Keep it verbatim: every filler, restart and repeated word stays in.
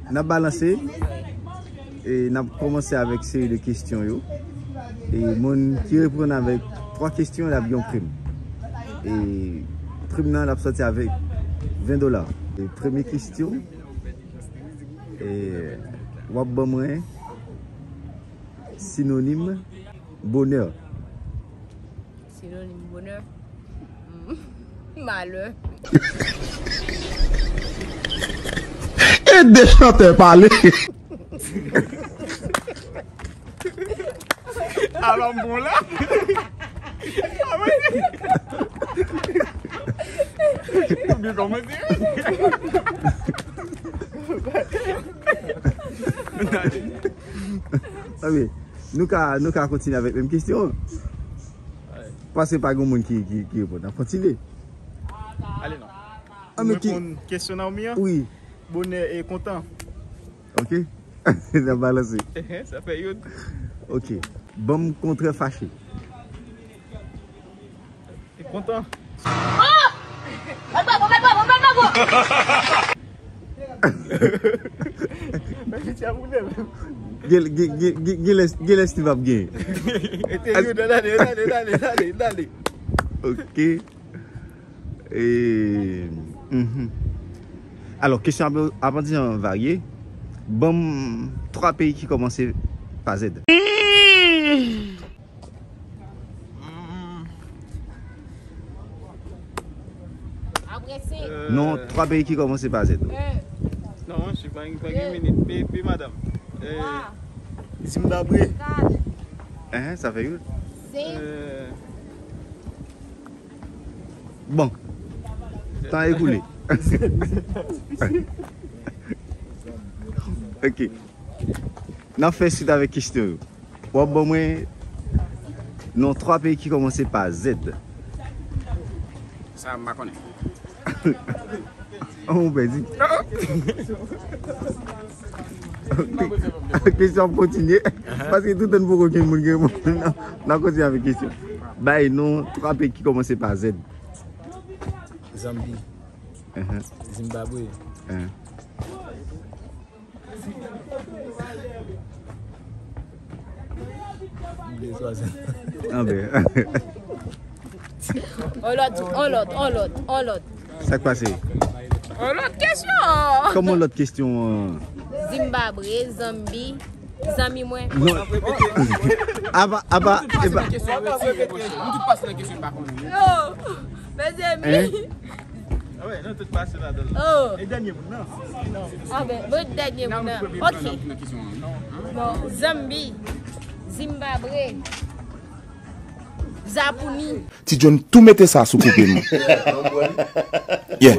N ap balanse. E n ap kòmanse avèk seri de kesyon yo. E moun ki reponn avèk twa kesyon, l ap gen yon prim. E prim nan, l ap sòti avèk ven dola. E premye kesyon, e w ap ban mwen sinonim bonè. Sinonim bonè. Malè. Ede chantè pale. Alò m bon la. Ou byen kòmanse. Ok. Nou ka, nou ka kontinye avèk menm kesyon an. Paske pa gen moun ki, ki, ki reponn. N ap kontinye. Ale non. Ah, men ki... Reponn kesyon Naomi an? Wi. Bonè e kontan. Ok. N ap balanse. Sa fè youn. Ok. Ban m kontrè fache. E kontan. Oh! Mèt bravo, mèt bravo, mèt bravo! Gen, gen, gen, gen, gen lè, gen lè Steve ap gen. Ete, yo, dale, dale, dale, dale, dale. Ok. E, mhm. Alò, kesyon ap, ap an ti jan varye. Ban m twa peyi ki kòmanse pa Z. Apre se... Non, twa peyi ki kòmanse pa Z. E. Non, monchè, pa, pa gen minit. Pe, pe madanm. E. Twa. Zimbabwe. Kat. Enhen, sa fè youn. Senk. E. Bon. Tan ekoule. Ok. N ap fè swit avèk kesyon yo. W ap ban mwen non twa peyi ki kòmanse pa Z. Sa m pa konnen. An, ou pèdi. Kesyon ap kontinye. Paske toutan poko gen moun gen moun nan, n ap kontinye avèk kesyon. Bay non twa peyi ki kòmanse pa Z. Zanbi. Enhen. Zimbabwe. Enhen. Anben. On lòt, on lòt, on lòt, on lòt. Sa k pase? On lòt kesyon. Kòman lòt kesyon an? Zimbabwe, Zanbi, zanmi mwen. Non. Apa, apa, epa. Kesyon, nou tout pase nan kesyon, nou pa konnen. Yo, mezanmi. Hein? Ah ouais, nou tout pase ladan l. Oh. E dènye moun nan. Ah ben, bon, dènye moun nan. Ok. Bon, Zanbi, Zimbabwe, Zapouni. Ti John tou mete sa sou koupe m. Yeah.